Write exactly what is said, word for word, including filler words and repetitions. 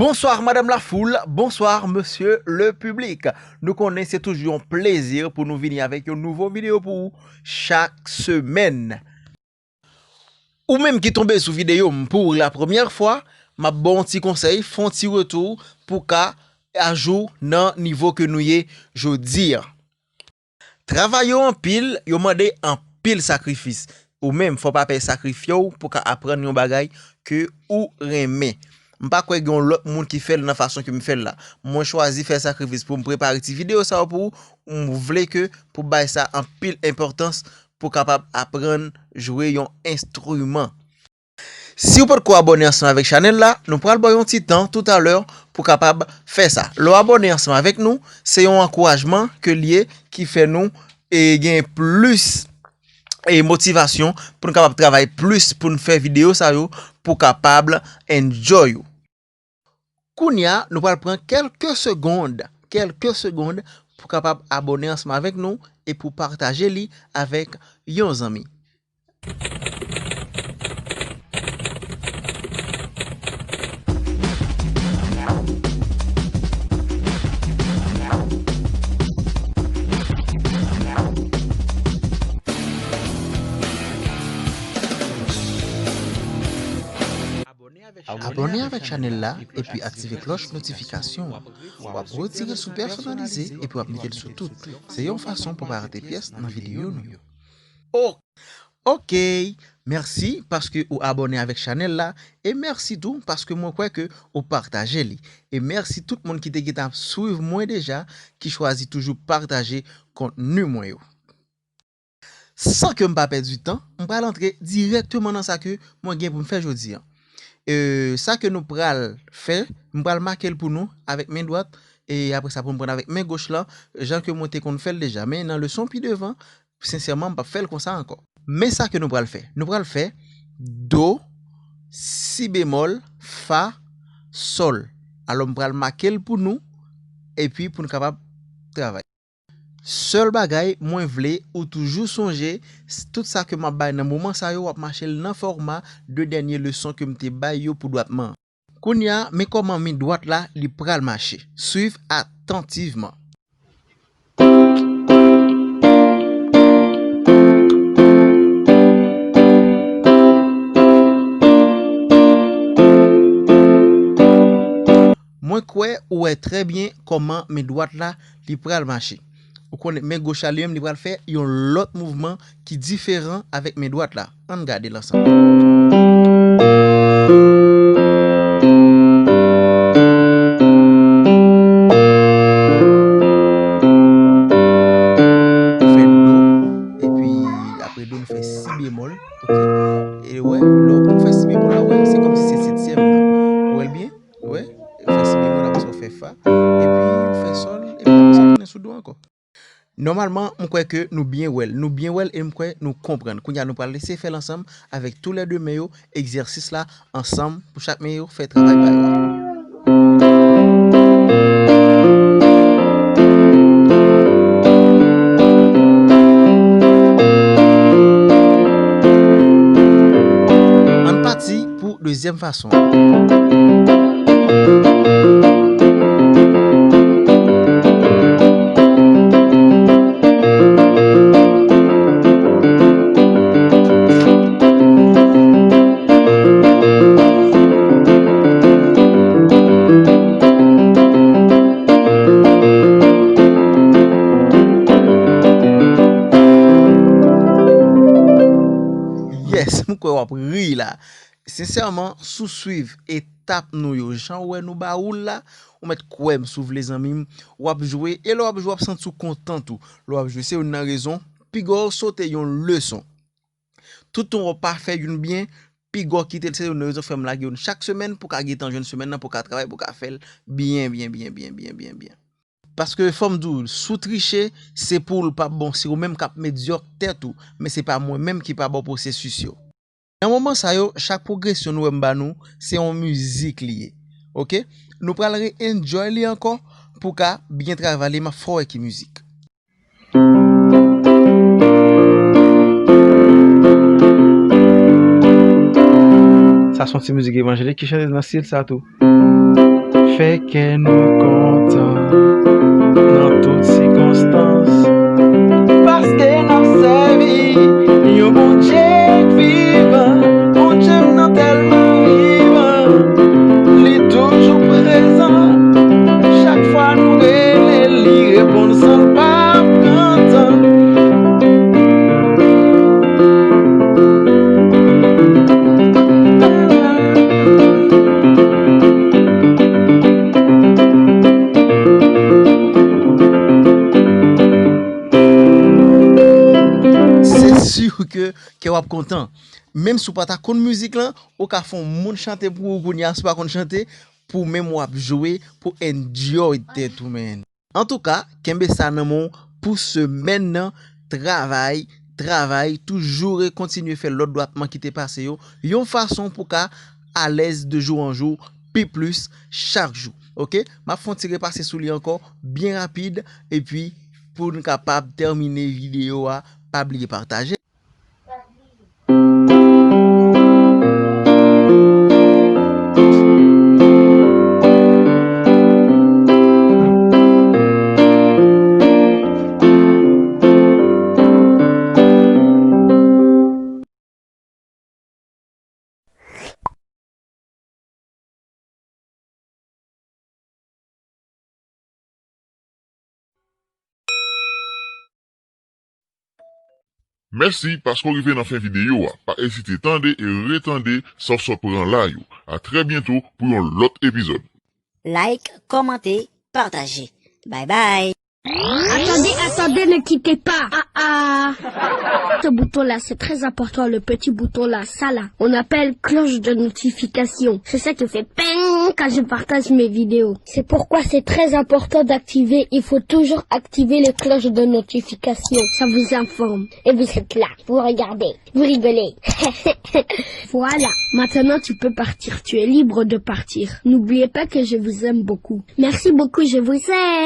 Bonsoir Madame la foule, bonsoir Monsieur le public. Nou konnen se toujou yon plezi pou nou vini avèk yon nouvo videyo pou ou chak semèn. Ou menm ki tonbe sou videyo m pou la premyè fwa, m ap ba w yon ti konsèy, fè yon ti retou pou ka ajou nan nivo ke nou ye jodi a. Travay yo anpil, yo mande anpil sakrifis. Ou menm, fò w pa pè sakrifye w pou ka aprann yon bagay ke ou renmen. M pa kwè gen yon lòt moun ki fè l nan fason ke m fè l la. Mwen chwazi fè sakrifis pou m prepare ti videyo sa yo pou ou. M vle ke pou bay sa anpil enpòtans pou w kapab aprann jwe yon enstriman. Si w potko abòne ansanm avèk chanèl la, nou pral ba w yon ti tan toutalè pou w kapab fè sa. Lè w abòne ansanm avèk nou, se yon ankourajman ke l ye ki fè nou, e, gen plis, e, motivasyon pou n kapab travay plis, pou n fè videyo sa yo, pou w kapab enjoy ou. Kounye a, nou pral pran kèlke segonn, kèlke segonn pou w kapab abòne ansanm avèk nou e pou w pataje li avèk yon zanmi. Abòne avèk chanèl la epi aktive klòch notifikasyon an. W ap retire l sou pèsonalize epi w ap mete l sou tout. Se yon fason pou w pa rate pyès nan videyo nou yo. O- Ok, mèsi paske ou abòne avèk chanèl la, e mèsi tou paske mwen kwè ke ou pataje li. E mèsi tout moun ki te gentan ap swiv mwen deja, ki chwazi toujou pataje kontni mwen yo. San ke m pa pèdi tan, m pral antre dirèkteman nan sa ke mwen gen pou m fè jodi a. E, sa ke nou pral fè, m pral make l pou nou avèk men dwat, e apre sa pou m pran avèk men goch lan, jan ke mwen te konn fè l deja. Men nan leson pi devan, sensèman, m p ap fè l konsa ankò. Men sa ke nou pral fè. Nou pral fè do, si bemòl, fa, sòl. Alò, m pral make l pou nou, epi pou n kapab travay. Sèl bagay, mwen vle ou toujou sonje, s- tout sa ke m ap bay nan moman sa yo, w ap mache l nan fòma de dènye leson ke m te bay yo pou dwatman an. Kounye a, men kòman men dwat la, li pral mache. Swiv atantivman. Mwen kwè ou wè trè byen kòman men dwat la, li pral mache. Ou konnen men goch la li menm, li pral fè yon lòt mouvman ki diferan avèk men dwat la. Ann gade l ansanm. Ou fè do, epi apre do, nou fè si bemòl, ok? E wè, lè ou fè si bemòl la, wè, se kòmsi se setyèm nan. Ou wè l byen? Ou wè? Ou fè si bemòl, apre sa ou fè fa, epi ou fè sòl, epi apre sa ou tounen sou do ankò. Nòmalman, m kwè ke nou byen wè l. Nou byen wè l e m kwè nou konprann. Kounye a, nou pral eseye fè l ansanm avèk toulède men yo, egzèsis la ansanm pou chak men yo fè travay pa yo a. Ann pati pou dezyèm fason. Yes, m kwè w ap ri la. Sensèman, si w swiv etap nou yo, jan w wè nou ba ou l la, ou mèt kwè m si w vle zanmi m, w ap jwe, e lè w ap jwe, w ap santi w kontan tou. Lè w ap jwe, se youn nan rezon, piga w sote yon leson. Toutan w pa fè youn byen, piga w kite l, se youn nan rezon fè m lage youn chak semèn pou w ka gentan jwenn semèn nan, pou w ka travay, pou w ka fè l byen, byen, byen. Paske fò m di w, si w triche, se pou w l p ap bon, se ou menm k ap medyòk tèt ou, men se pa mwen menm ki pa bon pwosesis yo. Nan moman sa yo, chak pwogresyon nou wè m ba nou, se yon mizik li ye. Oke? Nou pral re-enjoy li ankò pou w ka byen travay li, m ap fè w wè ki mizik. Sa se yon ti mizik evanjelik ki chante nan estil sa tou. Fè kè nou kontan nan tout sikonstans. Paske n ap sèvi yon Bondye k vivan. Bondye m nan tèlman vivan. Li toujou prezan. Chak fwa nou rele, li reponn san l pa pran tan. Se si ke kè w ap kontan. Menm si w pa ta konn mizik lan, ou ka fè yon moun chante pou ou kounye a, si w pa konn chante, pou menm w ap jwe, pou enjoy tèt ou, man. Antouka, kenbe sa nan men w pou semèn nan, travay, travay, toujou rekontinye fè lòt dwatman ki te pase yo, yon fason pou ka alèz de jou an jou, pi plis chak jou. Oke? M ap fè yon ti repase sou li ankò, byen rapid, epi pou n kapab tèmine videyo a, pa bliye pataje. Mèsi paske w rive nan fen videyo a. Pa ezite tande e retande sa w sot pran la yo. A trè byento pou yon lòt epizòd. Like, kòmante, pataje. Bye bye. Attendez, attendez, ne quittez pas. Ah, ah. Ce bouton-là, c'est très important, le petit bouton-là, ça là. On appelle cloche de notification. C'est ça qui fait ping quand je partage mes vidéos. C'est pourquoi c'est très important d'activer, il faut toujours activer les cloches de notification. Ça vous informe. Et vous êtes là, vous regardez, vous rigolez. Voilà, maintenant tu peux partir, tu es libre de partir. N'oubliez pas que je vous aime beaucoup. Merci beaucoup, je vous aime.